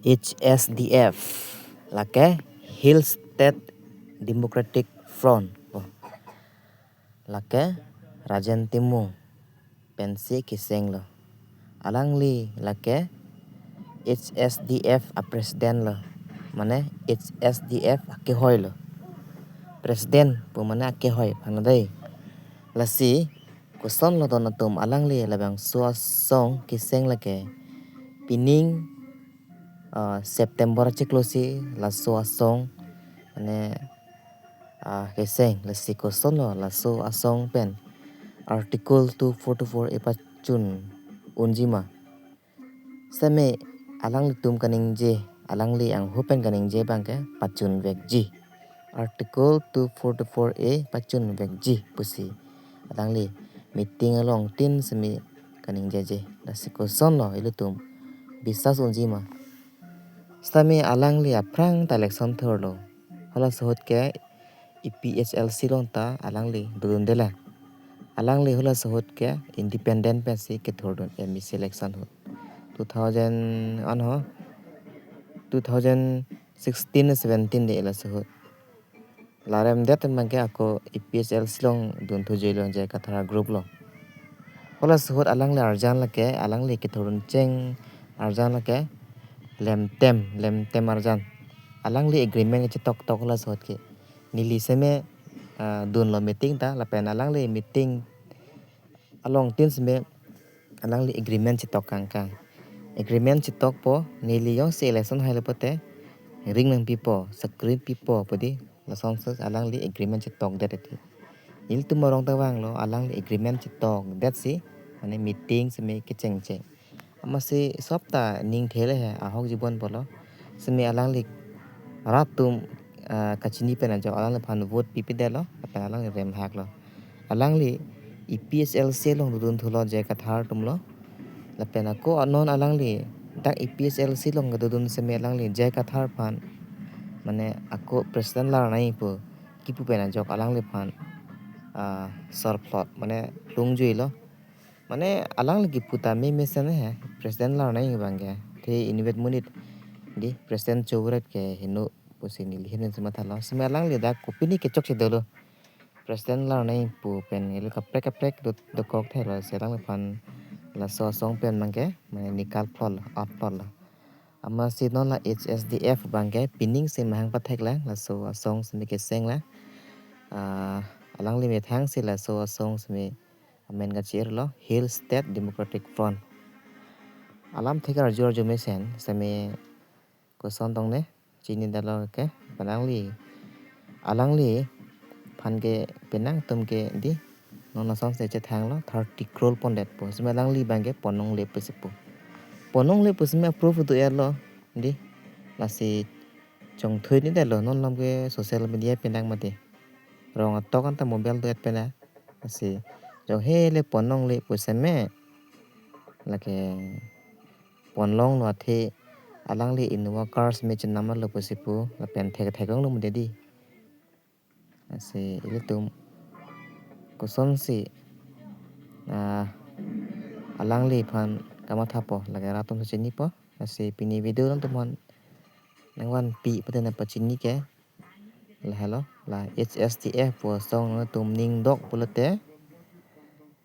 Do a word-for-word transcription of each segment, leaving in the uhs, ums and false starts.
H S D F, lake Hill State Democratic Front. Lake Rajen Timung pensi keseng lo. Alangli lake H S D F a president lo. Mane H S D F akehoi lo. President pu mane akehoi aphan lo dei. Lasi koson lo don atum, alangli labangso asong keseng lake pining, ah, September chiklo si laso asong mane, ah, keseng. Lasi koson lo laso asong pen Article two forty-four A pachun unji ma? Seme alanglitum kaningje, alangli anghu pen kaningje abangke pachun vekji. Article two forty-four A pachun vekji pusi alangli meeting along tin seme kaningjeje. Lasi koson lo ilitum bisas unji ma? Sitame alangli aphrang ta election thurlo. Halaso ahut ke A P H L C along ta alangli dodundelang. Alangli halaso ahut ke independent pensi kethurdun M A C election ahut. Two thousand, ano, two thousand sixteen seventeen de laso ahut. La remdet abangke ako A P H L C along dunthu juilo, J I Kathar group lo. Halaso ahut alangli arjan lake, alangli kethurdun cheng arjan lake lemtem, lemtem arjan. Alangli agreement kechitoktok halaso ahut ke. Neli seme, ah, dunlo meeting ta, lapen alangli meeting along tin seme alangli agreement chitok kangkang. Agreement chitokpo, neli jongsi election hailo pulote ring nangpipo, sakri pipo pu di, lasonsi alangli agreement chitokdet ati. Ilitum arong ta vanglo, alangli agreement chitokdet si, mane meeting seme kechengcheng. Amatsi sop ta ning thele he, ahok jibon pulo. Seme alangli rat atum, ah, kachini pen ajok alangliphan vote pipedetlo, lapen alangli remhaklo. Alangli A P H L C along dodun thulo J I Kathar atumlo. Lapen ako anon alangli dak A P H L C along dodun seme alangli J I Kathar aphan, mane ako President Larnai pu kipu pen ajok alangliphan, ah, sorplot, mane lungjuilo. Mane alangli kipu ta meme sene he, President Larnai abangke. The inutvet monit di President choburet ke heno pusi neli heno sema thalo. Seme alangli dak kopine kechokche dolo. President Larnai pu pen ili kaprek kaprek do, dokok thelo si alangliphan laso asong pen abangke, mane nikal plot, out plot lo. Amatsi non la H S D F abangke pining si mahang patheklang, laso asong seme kesenglang. Ah, alangli methang si laso asong seme amen kachi-irlo Hill State Democratic Front. Alam thek arju arju mesen, seme koson tong ne chinidetlo ke, alangli, alangliphan ke penang atum ke di, non asonsi chethanglo thirty crore pondetpo. Seme alangli abangke pon longle pusi pu. Pon longle pu seme proof do-etlo di. Lasi chongthui nidetlo, non alam ke social media penang mati. Rong atok anta mobile do-et pena. Lasi jong hele pon longle pu seme, lake pon longlo athe alangli Innova cars me chenam lo pusi pu, lapen thek thek longlo mate di. Lasi ilitum kosonsi, ah, alangliphan kamathapo, lake rat atum si chinipo. Lasi pini video nangtumphan nangvanpi pute nangpachini ke, lahelo, la H S D F pu asong nangtum ning dok pulote,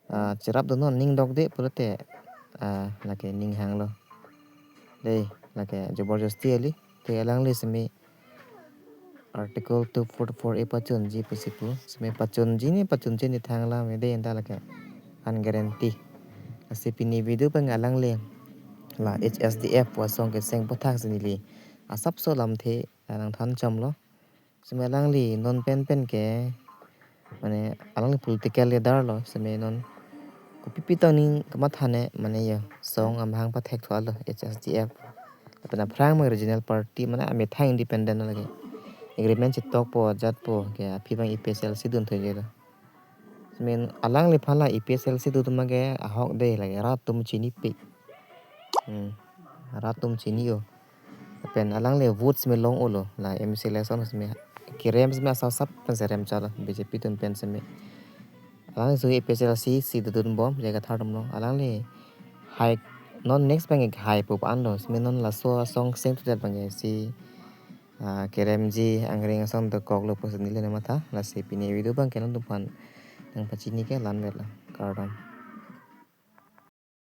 ah, cherapdunnon, ning dokde pulote, ah, lake ning hanglo. Dei, lake jabardasti kali. Te alangli seme Article two forty-four A pachunji pusi pu. Seme pachunji ne pachunche ne thanglam dei, anta lake unguarantee. Lasi pini video pen alangli la H S D F pu asong keseng aphuthak si neli asapso alamthe nangthan chomlo. Seme alangli non pen pen ke, mane alangli political leader lo, seme non kopipi tong ning kamatha ne, mane yo, asong amahang pathek thulo H S D F. Lapen aphrang abang regional party, mane amethang independent lake. Agreement chitokpo, ajatpo ke, aphi abang A P H L C dunthuilo. Seme alangliphan la A P H L C dodun abangke ahok dei, lake rat atum chinipik. Hmm. Rat atum chini-o. Lapen alangli vote seme long-olo, la M C election seme kerem seme asap asap pensi rem chalo, B J P atum pen seme. Alangli so A P H L C si dodunbom, J I Kathar atumlo. Alangli high, Non next abangke haipo an lo, simi non laso asong seng tutet abangke si, ah, keremji angreng asong dokoklo pusi neli nangmatha. Lasi pini video abangke nangtumphan nangpachini ke la-an vet lo. Kardom.